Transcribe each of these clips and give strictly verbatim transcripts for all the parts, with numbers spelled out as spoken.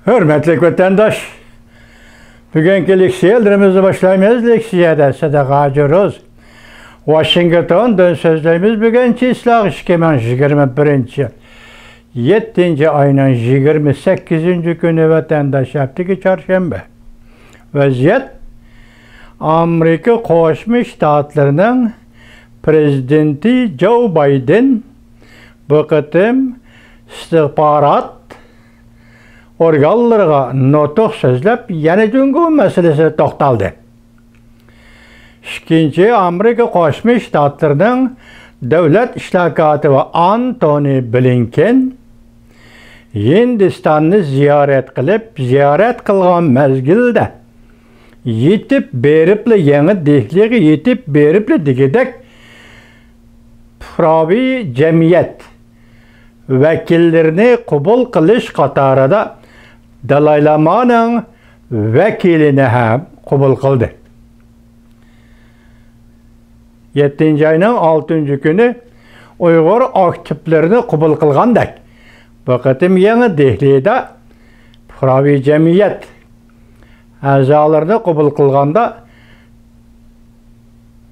ھۆرمەتلىك ۋەتەنداش، بۈگۈنكى لېكسىيەلىرىمىزنى باشلايمىز. لېكسىيەدە سەدىقە ھاجى روز، ۋاشىنگتوندىن سۆزلەيمىز. بۈگۈن چىسلاق ئىككى مىڭ يىگىرمە بىرىنچى يىل، يەتتىنچى ئاينىڭ يىگىرمە سەككىزىنچى كۈنى، ۋەتەنداش، ھەپتىكى چارشەنبە. ۋەزىيەت: ئامېرىكا قوشما شتاتلىرىنىڭ پرېزىدېنتى جو بايدېن بۇ قېتىم ئىستىخبارات ئورگانلىرىغا نۇتۇق سۆزلەپ، يەنە جۇڭگو مەسىلىسىدە توختالدى. ئىككىنچى، ئامېرىكا قوشما شتاتلىرىنىڭ دۆلەت ئىشلار كاتىپى ئانتونى بلىنكېن ھىندىستاننى زىيارەت قىلىپ، زىيارەت قىلغان مەزگىلدە يېتىپ بېرىپلا، يېڭى دېھلىغا يېتىپ بېرىپلا دېگۈدەك پۇقراۋى جەمئىيەت ۋەكىللىرىنى قوبۇل قىلىش قاتارىدا دالاي لامانىڭ ۋەكىلىنى ھەم قوبۇل قىلدى. يەتتىنچى ئاينىڭ ئالتىنچى كۈنى ئۇيغۇر ئاكتىپلىرىنى قوبۇل قىلغاندەك، بۇ قېتىم يېڭى دېھلىدا پۇقراۋى جەمئىيەت ئەزالىرىنى قوبۇل قىلغاندا،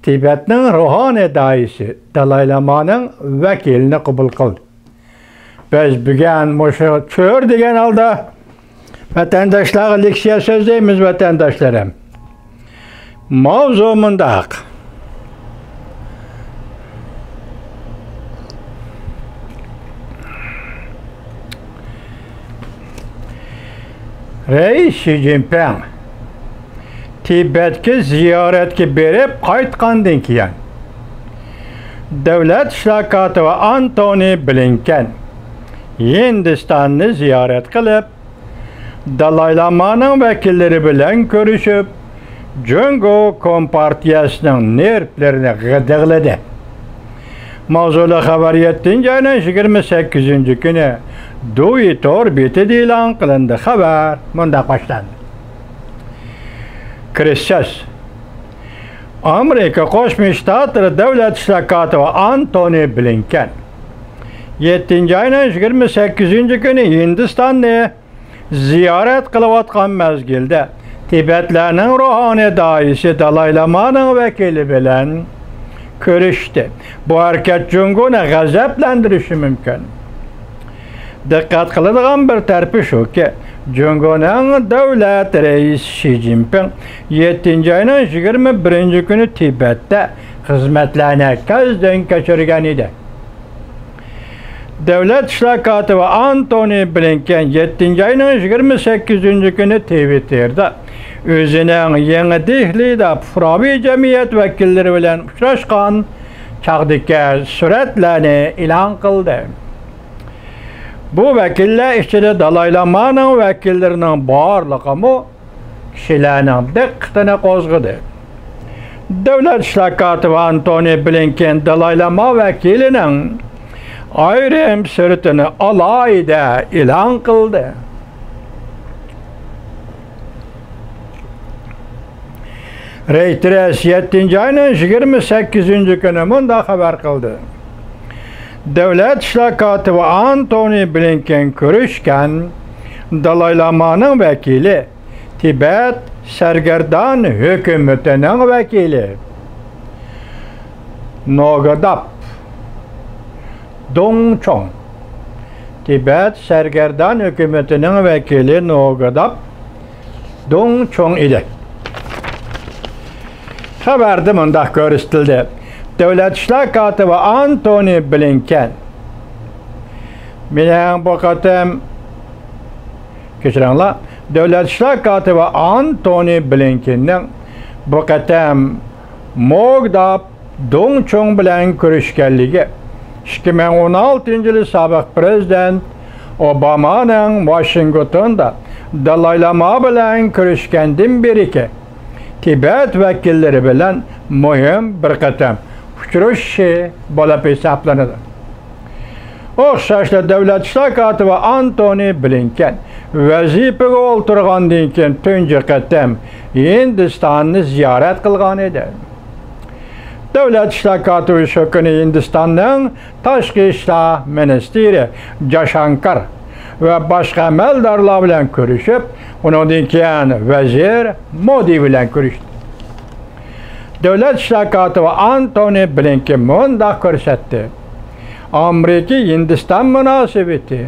تىبەتنىڭ روھانىي داھىيسى دالاي لامانىڭ ۋەكىلىنى قوبۇل قىلدى. بىز بۈگۈن مۇشۇ چۆرىدىگەن ھالدا ۋەتەنداشلارغا لېكسىيە سۆزلەيمىز، ۋەتەنداشلىرىم. ماۋزۇ مۇنداق. رەئىس شى جىنپىڭ تىبەتكە زىيارەتكە بېرىپ قايتقاندىن كېيىن، دۆلەت ئىشلار كاتىپى ئانتونى بلىنكېن ھىندىستاننى زىيارەت قىلىپ، دالاي لامانىڭ ۋەكىللىرى بىلەن كۆرۈشۈپ، جۇڭگو كومپارتىيەسىنىڭ نېرۋلىرىنى غىدىقلىدى. ماۋزۇلۇق خەۋەر يەتتىنچى ئاينىڭ يىگىرمە سەككىزىنچى كۈنى دويى تور بېتىدە ئېلان قىلىندى. خەۋەر مۇنداق باشلاندى. كىرىش سۆز. ئامېرىكا قوشما شتاتلىرى دۆلەت ئىشلار كاتىپى ئانتونى بلىنكېن يەتتىنچى ئاينىڭ يىگىرمە سەككىزىنچى كۈنى ھىندىستاننى زىيارەت قىلىۋاتقان مەزگىلدە، تىبەتلەرنىڭ روھانىي داھىيسى دالاي لامانىڭ ۋەكىلى بىلەن كۆرۈشتى. بۇ ھەرىكەت جۇڭگونى غەزەپلەندۈرۈشى مۇمكىن. دىققەت قىلىدىغان بىر تەرىپى شۇكى، جۇڭگونىڭ دۆلەت رەئىسى شى جىنپىڭ يەتتىنچى ئاينىڭ يىگىرمە بىرىنچى كۈنى تىبەتتە خىزمەتلەرنى كۆزدىن كەچۈرگەن ئىدى. دۆلەت ئىشلار كاتىپى ئانتونى بلىنكېن يەتتىنچى ئاينىڭ يىگىرمە سەككىزىنچى كۈنى تىۋىتتېردا ئۆزىنىڭ يېڭى دېھلىدا پۇقراۋى جەمئىيەت ۋەكىللىرى بىلەن ئۇچراشقان چاغدىكى سۈرەتلەرنى ئېلان قىلدى. بۇ ۋەكىللەر ئىچىدە دالاي لامانىڭ ۋەكىللىرىنىڭ بارلىقىمۇ كىشىلەرنىڭ دىققىتىنى قوزغىدى. دۆلەت ئىشلار كاتىپى ئانتونى بلىنكېن دالاي لاما ۋەكىلىنىڭ ئايرىم سۈرىتىنى ئالاھىدە ئېلان قىلدى. رەيتېرس يەتتىنچى ئاينىڭ يىگىرمە سەككىزىنچى كۈنى مۇنداق خەۋەر قىلدى. دۆلەت ئىشلار كاتىپى ئانتونى بلىنكېن كۆرۈشكەن دالاي لامانىڭ ۋەكىلى، تىبەت سەرگەردان ھۆكۈمىتىنىڭ ۋەكىلى نوگداپ دۇڭچۇڭ. تىبەت سەرگەردان ھۆكۈمىتىنىڭ ۋەكىلى نوگداپ دۇڭچۇڭ ئىدى. خەۋەردە مۇنداق كۆرسىتىلدى: دۆلەت ئىشلار كاتىپى ئانتونى بلىنكېن مېنىڭ بۇ قېتىم، كەچۈرۈڭلار، دۆلەت ئىشلار كاتىپى ئانتونى بلىنكېننىڭ بۇ قېتىم موگداپ دۇڭچۇڭ بىلەن كۆرۈشكەنلىكى، ئىككى مىڭ ئون ئالتىنچى يىلى سابىق پىرېزىدېنت ئوبامانىڭ ۋاشىنگتوندا دالاي لاما بىلەن كۆرۈشكەندىن بېرىكى تىبەت ۋەكىللىرى بىلەن مۇھىم بىر قېتىم ئۇچرىشىشى بولۇپ ھېسابلىنىدۇ. ئوخشاشلا، دۆلەت ئىشلار كاتىپى ئانتونى بلىنكېن ۋەزىپىگە ئولتۇرغاندىن كېيىن تۇنجى قېتىم ھىندىستاننى زىيارەت قىلغان ئىدى. دۆلەت ئىشلار كاتىپى شۇ كۈنى ھىندىستاننىڭ تاشقى ئىشلار مىنىستىرى جاشانكار ۋە باشقا ئەمەلدارلار بىلەن كۆرۈشۈپ، ئۇنىڭدىن كېيىن ۋەزىر مودى بىلەن كۆرۈشتى. دۆلەت ئىشلار كاتىپى ئانتونى بلىنكېن مۇنداق كۆرسەتتى: ئامېرىكا ھىندىستان مۇناسىۋىتى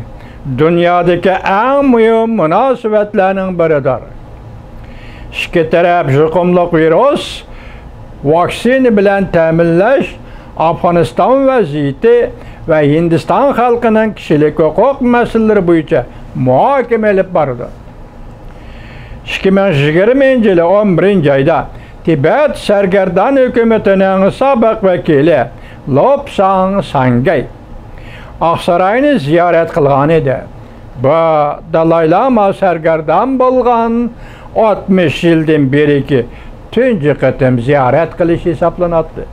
دۇنيادىكى ئەڭ مۇھىم مۇناسىۋەتلەرنىڭ بىرىدۇر. ئىككى تەرەپ يۇقۇملۇق ۋىرۇس، ۋاكسىنا بىلەن تەمىنلەش، ئافغانىستان ۋەزىيىتى ۋە ھىندىستان خەلقىنىڭ كىشىلىك ھوقۇق مەسىلىلىرى بويىچە مۇھاكىمە ئېلىپ بارىدۇ. ئىككى مىڭ يىگىرمىنچى يىلى ئون بىرىنچى ئايدا تىبەت سەرگەردان ھۆكۈمىتىنىڭ سابىق ۋەكىلى لوپساڭ ساڭگەي ئاقساراينى زىيارەت قىلغان ئىدى. بۇ دالاي لاما سەرگەردان بولغان ئاتمىش يىلدىن بېرىكى تۇنجى قېتىم زىيارەت قىلىش ھېسابلىناتتى.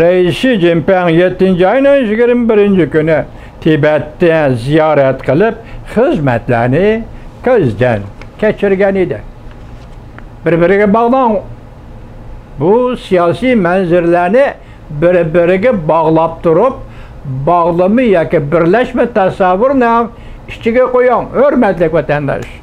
رەئىس شى جىنپىڭ يەتتىنچى ئاينىڭ يىگىرمە بىرىنچى كۈنى تىبەتتە زىيارەت قىلىپ، خىزمەتلەرنى كۆزدەن كەچۈرگەن ئىدى. بىر-بىرىگە باغلاڭ. بۇ سىياسىي مەنزىرىلەرنى بىر-بىرىگە باغلاپ تۇرۇپ، باغلىما ياكى بىرلەشمە تەسەۋۋۇرنىڭ ئىچىگە قويۇڭ، ھۆرمەتلىك ۋەتەنداش.